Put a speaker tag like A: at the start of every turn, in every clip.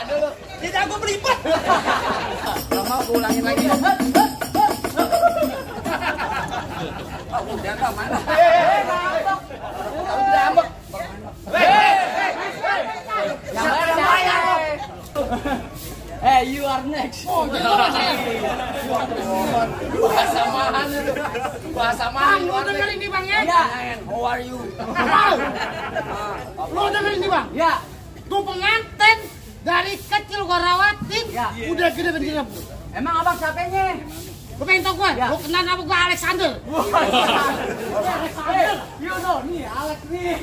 A: Aduh, tidak aku berlipat.
B: Mau ulangin lagi. Udah enggak mana? Ngambek. Hey, you are next. Bahasa mahal itu. Bahasa mahal.
A: Lu dengerin nih Bang ya?
B: How are you?
A: Lu dengerin nih Bang?
B: Ya.
A: Tuh pengantin dari kecil gua rawatin,
B: Ya.
A: udah gede begini.
B: Emang abang siapanya?
A: Gua pengen tau gua,
B: Ya.
A: lu kenal nama gua Alexander.
B: Hey, you know nih, Alex nih.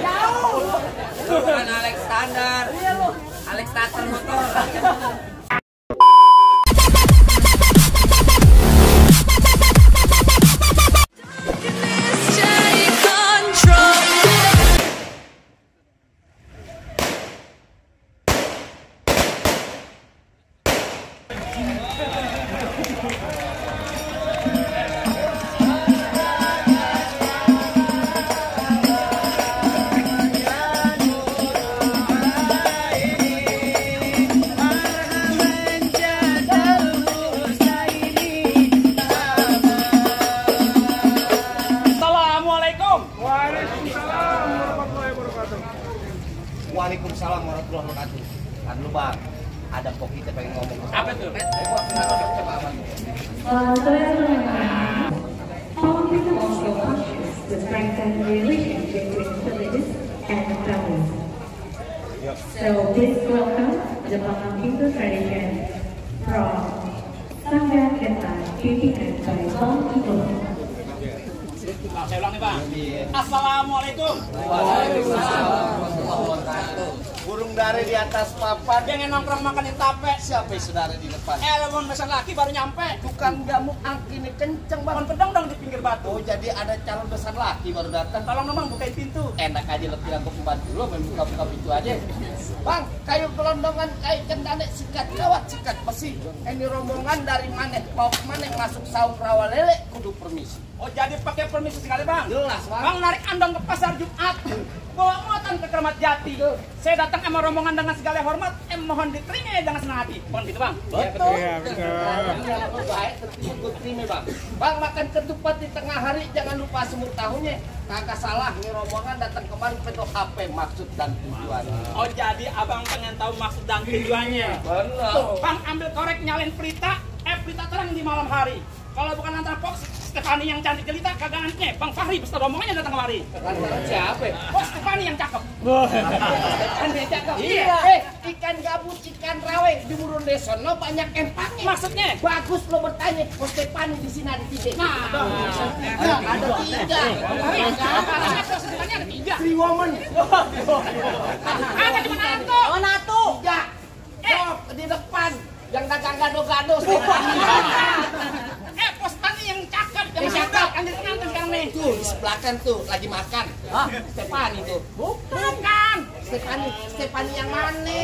B: Jauh. Bukan Alexander. Alexander motor.
C: Waalaikumsalam warahmatullahi wabarakatuh. Kan lu Bang, ada pok kita pengen ngomong.
B: Apa tuh?
D: All people also functions to strengthen the relationship between villages and families. So please welcome the Palang Pintu tradition from Sangga Ketan, Pimpinan by Palang Pintu.
B: Saya ulang nih Bang. Assalamualaikum.
C: Burung dari di atas papan.
B: Jangan nongkrong makanin tape.
C: Siapa yang saudara di depan?
B: Lemon mesin laki baru nyampe.
C: Tukang jamu angki ini kenceng Bang.
B: Pohon pedang dong di pinggir batu.
C: Oh jadi ada calon besar laki baru datang.
B: Tolong dong Bang bukain pintu.
C: Enak aja lo bilang gue pembantu lo main buka-buka pintu aja. Bang, kayu gelondongan, kayu kendane, sikat kawat, sikat besi. Ini rombongan dari mana? Mau kemana masuk saung rawa lele? Kudu permisi.
B: Oh jadi pakai permisi sekali Bang.
C: Jelas Bang.
B: Bang narik andong ke pasar Jumat. Bawa muatan ke Keramat Jati. Saya datang sama rombongan dengan segala hormat. Mohon diterima dengan senang hati. Mohon gitu Bang.
C: Betul. Iya, betul. Baik, terima Bang. Bang makan ketupat di tengah hari jangan lupa semur tahunya. Kagak salah nih rombongan datang kemari penuh HP maksud dan tujuan.
B: Oh jadi abang pengen tahu maksud dan tujuannya.
C: Benar.
B: Tuh, Bang ambil korek nyalin pelita. Pelita terang di malam hari. Kalau bukan antara Pok Stefani yang cantik jelita, kagak aneh. Bang Fahri beserta rombongannya datang kemari.
C: Siapa?
B: Pok Stefani yang cakep.
C: Ikan dia cakep.
B: Iya.
C: Ikan gabus, ikan rawe di Murun Desono banyak empangnya.
B: Maksudnya?
C: Bagus lo bertanya, Ko Stefani di sini ada 3.
B: Nah,
C: ada 3.
B: Apa sebutannya ada 3.
C: Three woman.
B: Ada di mana Nato?
C: Oh Nato. 3. Di depan yang dagang gado-gado Stefani.
B: Pos Stefani yang cakep, yang
C: Yang
B: cakep. Yang jadi pengantin sekarang nih.
C: Tuh di sebelah kan tuh lagi makan. Stefani tuh.
B: Bukan.
C: Stefani yang mana?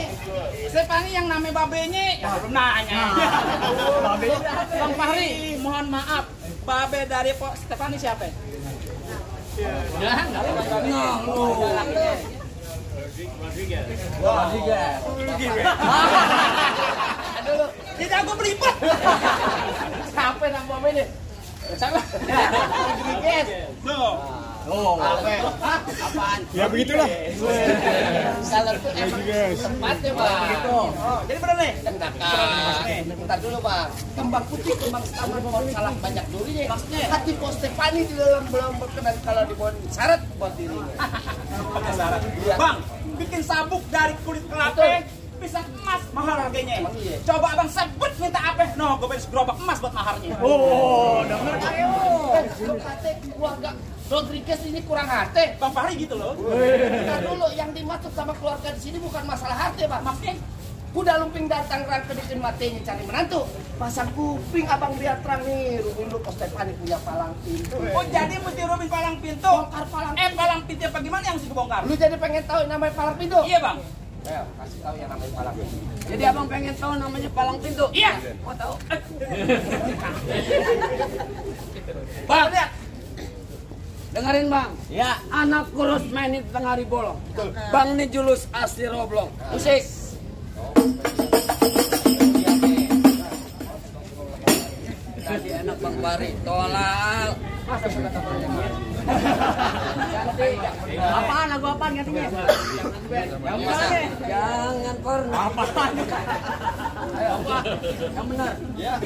B: Stefani yang namanya babenya. Ya belum nanya. Bang Fahri, mohon maaf. Babe dari Pok Stefani siapa? Ya, enggak apa-apa.
C: Aduh,
B: Tidak aku berlipat.
C: siapa nama ini? Siapa? Rodriguez. Apaan?
E: Ya begitulah.
C: Salah tuh emang tempat ya Bang.
B: Jadi benar nih.
C: Bentar dulu Bang. Kembang putih, kembang setambah, salah banyak durinya. Hati Ko Stefani di dalam belum berkenan kalau dibawa syarat buat diri.
B: Pakai syarat. Bang, bikin sabuk dari kulit kelapa bisa emas mahal harganya.
C: Emang iya?
B: Coba abang sebut minta apa? No, gue pengen gerobak emas buat maharnya.
E: Oh, denger
C: Ayo, lu kata keluarga Rodriguez ini kurang hati.
B: Bang Fahri gitu loh.
C: Bentar dulu, yang dimaksud sama keluarga di sini bukan masalah hati Pak.
B: Maksudnya
C: Kuda lumping datang rang kedekin matenya cari menantu. Pasang kuping abang biar terang nih. Rubin lu Ko Stefani punya palang pintu.
B: oh jadi mesti Robin palang pintu.
C: Bongkar palang pintu.
B: Palang pintu apa gimana yang mesti kebongkar?
C: Lu jadi pengen tahu yang namanya palang pintu?
B: Iya bang.
C: Ayo, kasih tahu yang namanya palang pintu.
B: Jadi abang pengen tahu namanya palang pintu? Iya. Mau tahu? Bang lihat.
C: Dengerin bang.
B: Ya.
C: Anak kurus main di tengah hari bolong. Bang ini julus asli roblong. Musik. Tadi enak bang Bari. Tolal.
B: Apaan lagu apaan gantinya?
C: Jangan pernah.
B: Apaan?
C: Ayo, yang benar.
B: Ya.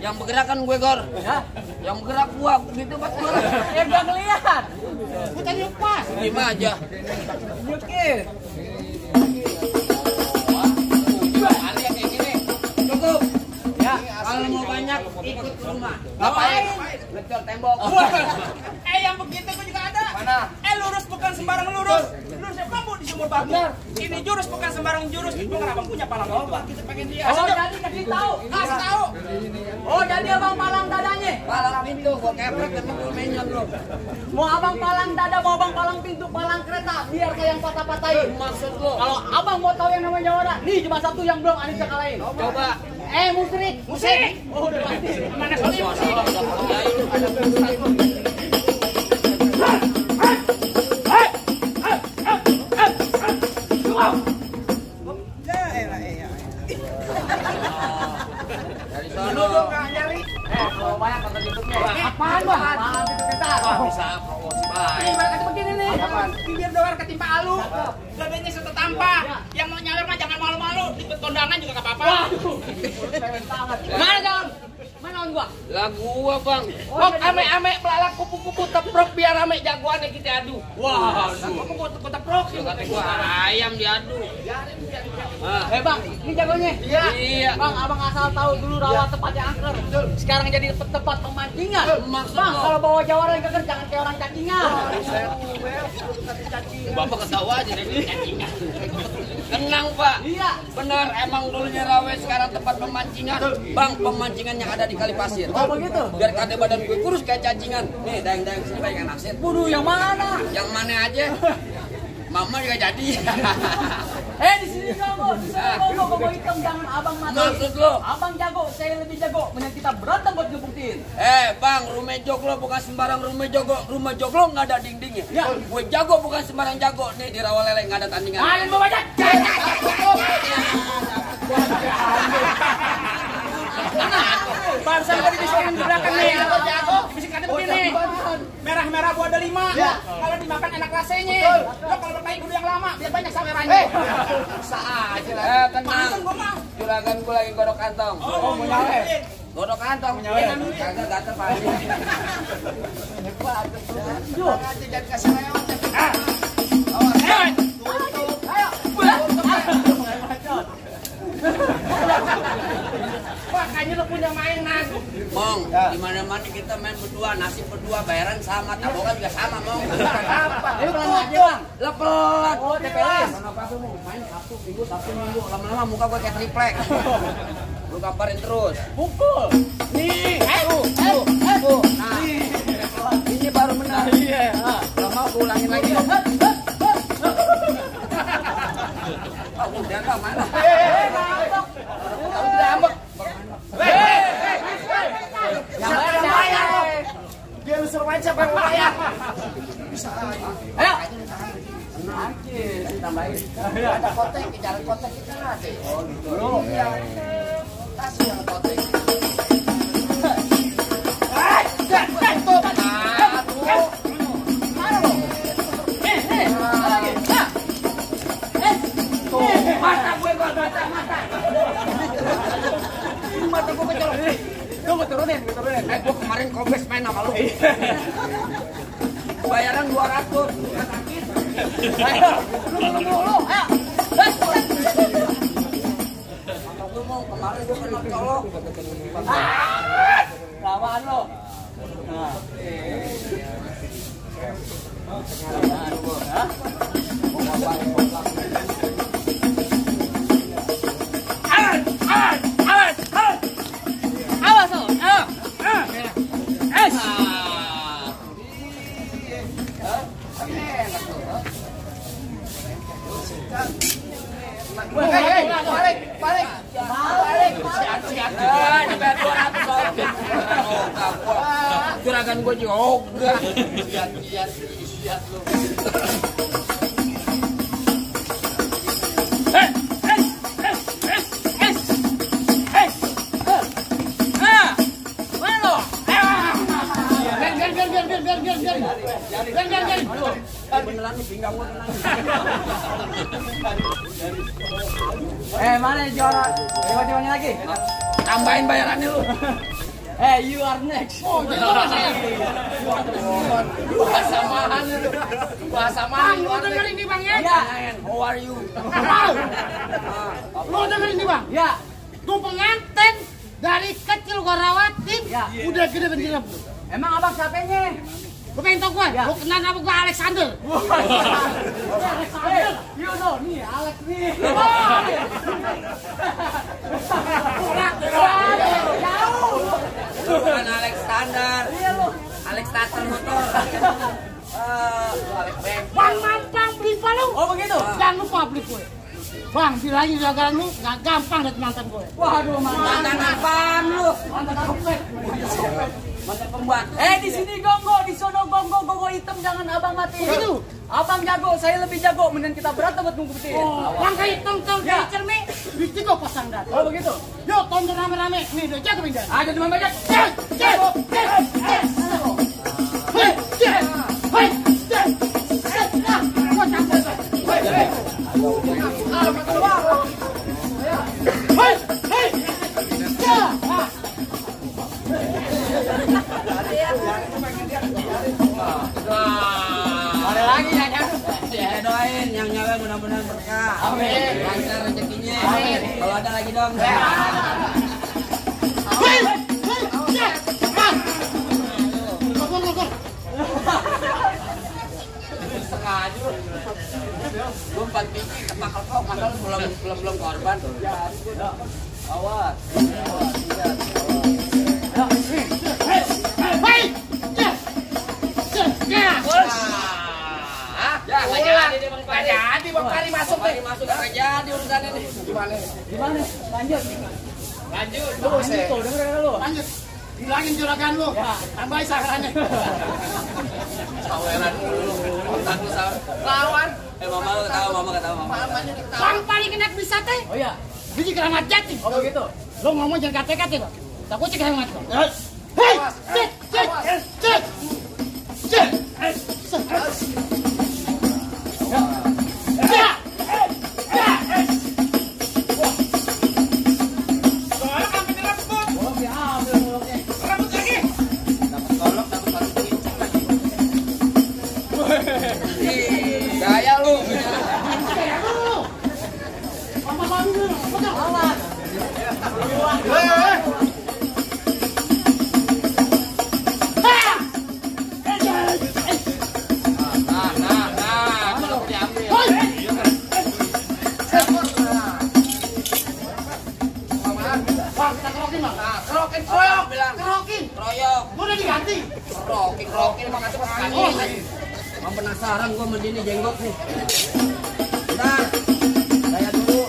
C: Yang bergerak kan gue Gor. Yang bergerak gua gitu pas gua.
B: Ya gak ngeliat.
A: Gue tadi pas.
C: Lima aja.
B: Nyukir.
C: Kali yang kayak gini. Cukup.
B: Ya.
C: Kalau mau banyak ikut ke rumah. Ngapain? Ngecor tembok.
B: Yang begitu gue juga ada.
C: Mana?
B: Lurus bukan sembarang lurus. Lurusnya bambu di sumur bambu. Ini jurus bukan sembarang jurus. Itu kan abang punya palang itu. Kita pengen dia. Oh jadi kasih tahu. Kasih tahu. Oh jadi abang palang dadanya.
C: Palang pintu gua keprek emang gua menyon lu.
B: Mau abang palang dada, mau abang palang pintu, palang kereta, biar kayak yang patah-patahin.
C: Maksud lu?
B: Kalau abang mau tahu yang namanya orang, nih cuma satu yang belum Anissa kalahin.
C: Coba.
B: Musrik. Musrik. Oh udah pasti. Mana soalnya musrik?
C: Dari sono.
B: Kalau banyak kata tutupnya. Apaan bang? Palang pintu kereta.
C: Bisa promosi baik.
B: Ini mereka begini nih. Bibir doar ketimpa alu. Dadanya setetampa. Yang mau nyawer mah jangan malu-malu. Ikut kondangan juga gak apa-apa. Mana jangan? Mana on gua?
C: Lagu gua bang.
B: Kok ame-ame belalak kupu-kupu teprok biar ame jagoannya kita adu. Wah, kupu-kupu teprok.
C: Lu kata gua ayam diadu.
B: Bang, ini jagonya.
C: Iya.
B: Bang, abang asal tahu dulu rawa tempatnya angker. Sekarang jadi tempat pemancingan. Bang, kalau bawa jawara keker jangan kayak orang cacingan.
C: Bapak ketawa aja deh cacingan. Tenang pak.
B: Iya.
C: Benar emang dulunya rawe sekarang tempat pemancingan. Bang, pemancingan yang ada di kali pasir.
B: Oh begitu.
C: Biar kade badan gue kurus kayak cacingan. Nih, dayang-dayang sini banyak yang naksir.
B: Waduh, yang mana?
C: Yang mana aja. Mama juga jadi.
B: Di sini jago, di sini jago hitam jangan abang mati.
C: Maksud lo?
B: Abang jago, saya lebih jago. Mending kita berantem buat ngebuktiin.
C: Bang, rumah joglo bukan sembarang rumah joglo. Rumah joglo nggak ada dindingnya.
B: Ya.
C: Gue jago bukan sembarang jago. Nih di rawa lele nggak ada tandingan.
B: Kalian mau baca? Barusan tadi disuruhin di belakang nih. Jago. Dibisikkan begini. Merah-merah gua ada 5. Kalau dimakan enak rasanya. Lo kalau berkait dulu yang lama biar banyak sawerannya. Bisa aja lah.
C: Tenang. Juragan gue lagi godok kantong.
B: Oh, mau nyale.
C: Godok kantong. Kagak gatel pak.
B: Yuk.
C: Jangan kasih lewat.
B: Wah, kayaknya lo punya mainan.
C: Mong, di mana-mana kita main berdua, nasib berdua, bayaran sama, tabokan juga sama, Mong.
B: Apa? Ayo pelan aja, Bang.
C: Lepet.
B: Oh, TPS.
C: Kenapa tuh mau main Sabtu Minggu, lama-lama muka gue kayak triplek. Lu gambarin terus.
B: Pukul. Nih,
C: Tuh. Nah, ini baru benar.
B: Iya.
C: Lama gue ulangin lagi. Udah enggak mana?
B: Ngambek.
C: Ngambek.
B: Yang bayar.
C: Dia lu suruh main siapa yang bayar?
B: Ayo.
C: Anjir, tambahin. Ada kotek, jalan kotek kita nanti. Oh gitu. Iya. Kasih yang kotek. Mata gue mata. Mata gue kecolok.
B: Gue turunin.
C: Gue kemarin kobes main sama lu. Bayaran 200. Sakit.
B: Ayo. Lu. Ayo.
C: Lu mau kemarin gue kena colok.
B: Lawan lo. Nah.
C: Balik. Siap. Dibayar 200 oke. Juragan gue juga. Siap lu. Beneran nih pinggang gua tenang.
B: Mana juara? Coba-cobanya lagi.
C: Tambahin bayarannya lu.
B: You are next.
C: Bahasa mahal lu. Bahasa mahal.
A: Bang, lu dengerin nih bang ya?
C: How are you?
A: Lu dengerin nih bang?
B: Ya.
A: Tuh pengantin dari kecil gua rawatin,
B: Ya.
A: udah gede bener.
B: Emang abang siapanya?
A: Gua pengen tau gua, lu kenal nama gua Alexander.
B: Alexander. You know nih, Alex nih.
C: Lu bukan Alexander. Alexander motor. Alex Bang.
A: Bang mampang beli palu.
B: Oh begitu?
A: Jangan lupa beli kue. Bang, bilangin jagaan lu gak gampang liat mantan gue.
B: Waduh,
C: Mantan apaan lu?
B: Mantan copet.
C: Mantan pembuat.
B: Di sini gongo, di sono gongo hitam, jangan abang mati.
A: Begitu?
B: Abang jago, saya lebih jago, mending kita berantem buat ngumpetin.
A: Langkah hitam di cermi, di tiga pasang dat.
B: Oh begitu?
A: Yuk, tonton rame-rame. Nih, udah jago pindah.
B: Ada teman banyak. Ada lagi ya?
C: Ya doain yang nyawa benar-benar berkah.
B: Amin.
C: Lancar rezekinya.
B: Amin.
C: Kalau ada lagi dong. Sengaja. Lu 4 biji kepakal kau padahal belum korban. Awas. Ya, nggak jadi deh Bang Pari.
B: Nggak jadi, Bang Pari masuk deh.
C: Masuk nggak jadi urusannya nih.
B: Gimana? Lanjut.
C: Terus
B: Tuh, denger lu.
A: Lanjut. Bilangin juragan lu.
B: Ya.
A: Tambahin sakarannya.
C: saweran dulu. Otak lu lawan. Mama ketawa, mama.
A: Bang paling kena bisa teh.
B: Oh iya.
A: Biji keramat jati.
B: Oh begitu.
A: Lu ngomong jangan kate-kate, Bang. Takut cek keramat, Bang. Hei! Cek!
C: Gaya lu. Kalau diambil.
A: Bang, kita kerokin, Bang.
C: Kerokin kroyok bilang.
A: Kerokin.
C: Kroyok.
A: Gua udah diganti.
C: Kerokin emang kasih sekali. Emang penasaran gua sama dia nih jenggot nih. Bentar. Saya dulu.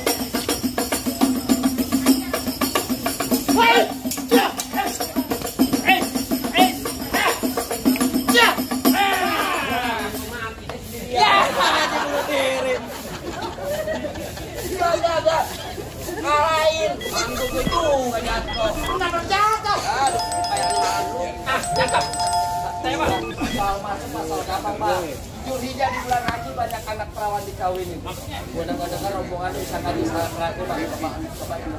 C: Ngalahin. Manggung itu nggak jatuh.
A: Kenapa jatuh?
C: Aduh, bayar 500.
B: Cakep.
C: Tembak. Pasal masuk pasal gampang, Bang. Julhijjah di bulan haji banyak anak perawan dikawinin. Gua dengar rombongan bisa ngaji salah keragu, Bang. Coba yang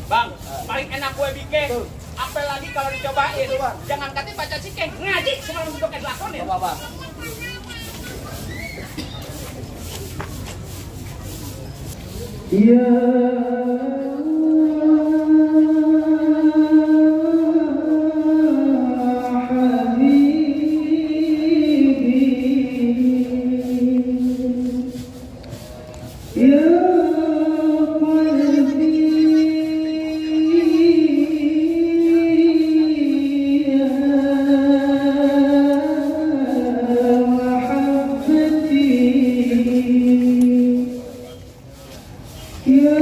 B: Bang, paling enak gue bikin. Apel lagi kalau dicobain. Jangan katanya baca cikeng, ngaji sebelum untuk dilakonin.
C: Coba, Bang.
B: Gimana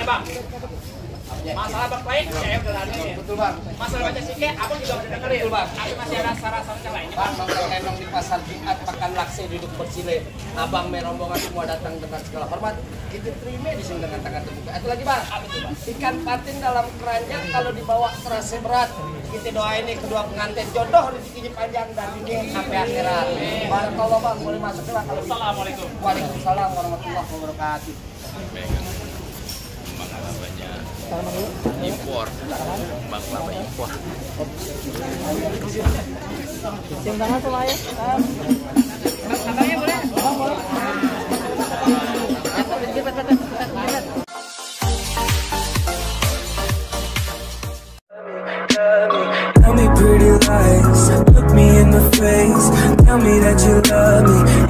B: bang? Masalah baik saya udah lari.
C: Betul bang.
B: Masalah baca sike, aku juga udah dengerin.
C: Betul bang.
B: Tapi masih ada rasa-rasa lain.
C: Bang, nongkrong di pasar Jumat makan lakse duduk bersile. Abang merombongan semua datang dengan segala hormat. Kita terima di sini dengan tangan terbuka. Itu lagi bang. Ikan patin dalam keranjang kalau dibawa terasa berat. Kita doain nih kedua pengantin jodoh rezekinya panjang dan ini sampai akhirat. Barakallah bang, boleh masuk ke kalau.
B: Assalamualaikum.
C: Waalaikumsalam warahmatullahi wabarakatuh.
E: Impor, baklava impor.
A: Cium tangan sama ayah.
B: Katanya boleh.
F: Tell me pretty lies, look me in the face. Tell me that you love me.